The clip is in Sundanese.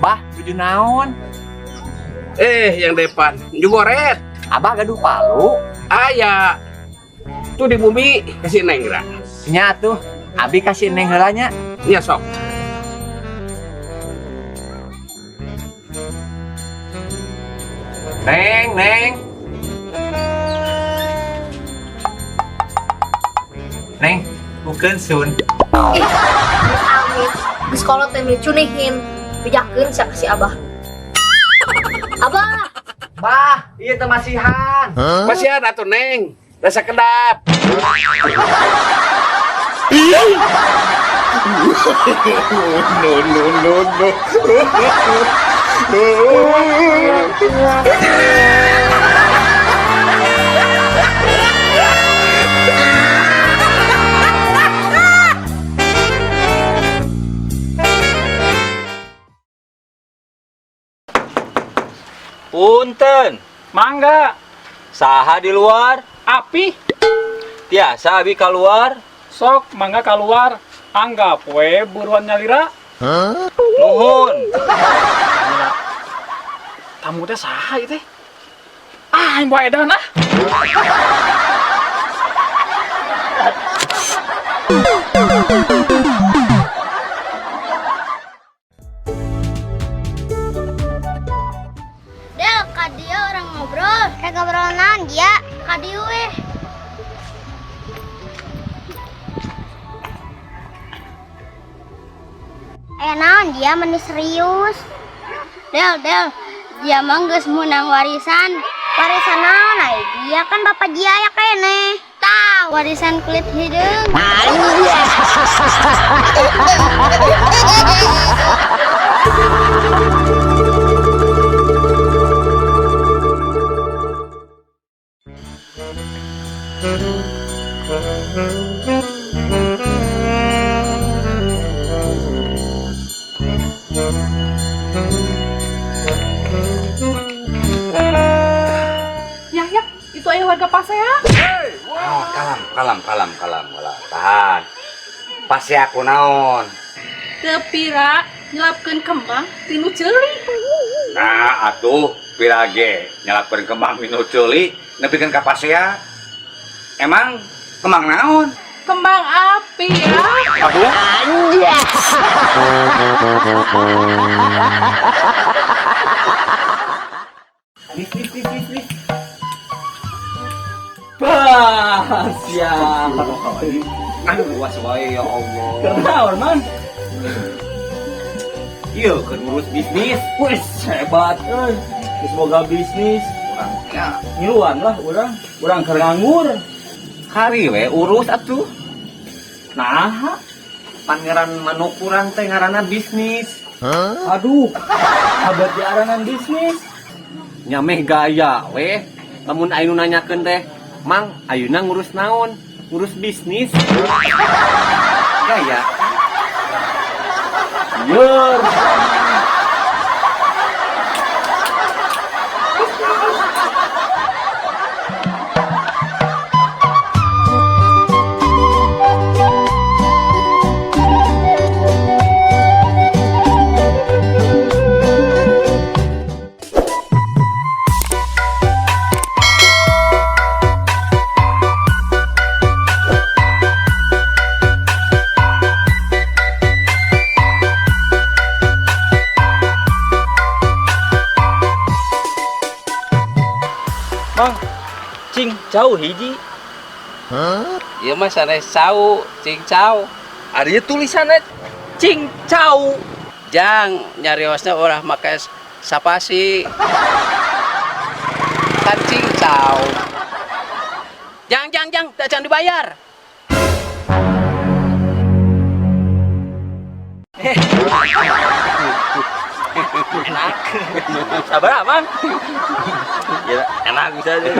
Bah, nuju naon? Yang depan jugoret. Abah gaduh palu. Aya. Tuh di bumi kasih Neng geura. Nya tuh, abi kasih Neng heula nya. Nya sok. Neng, Neng. Neng, bukeun sun. Ih, amit. Di sekolah teh cunihin. Bejakeun sia ka si Abah. Abah, Bah, ieu teh masihan. Masihan atuh Neng. Rasa kedap. No, no, no, no. Punten, Mangga, saha di luar? Api, Tiasa abi keluar. Sok mangga keluar. Anggap we buruan nyalira. Nuhun. Tamu teh saha ieu teh? Ah, yang bawa edan ah. Del, ka dia orang ngobrol. Rek ngobrol naon dia? Ka dieu weh. Eh naon dia meni serius. Del, Del, dia mah geus meunang warisan. Warisan naon ai? Dia kan bapak dia aya keneh. Tah, warisan kulit hideung. Ya, ya, itu ayah warga Pasea. Oh, kalam, kalam, kalam, kalam, kalam. Tahan. Pasti aku naon. Teu pira nyelapkeun kembang tinu ceuli. Nah, atuh pirage nyelapkeun kembang minu ceuli nepikeun ka pasea. Emang kembang naon? Kembang api ya. Aduh. Bah, siap. Aduh, luas wae ya Allah. Kenaon, Man? Ieu keur ngurus bisnis. Wis hebat euy. Geus boga bisnis. Urang ya, Ngiluan lah urang. Urang keur nganggur. Kari we urus atuh. Nah, Pangeran manuk urang teh ngaranna bisnis. Aduh. Abad diaranan bisnis. Nyameh gaya we. Lamun aya nu nanyakeun teh, "Mang, ayeuna ngurus naon?" Ngurus bisnis. Gaya. Yer. Mang, cing cau hiji. Ieu mah sanes cau, cing cau. Ari tulisanna cing cau. Jang nyariosna ulah make sapasi. Kan cing cau. Jang, jang, jang, teu can dibayar. Enak. Sabar, Mang. Ya, enak bisa aja.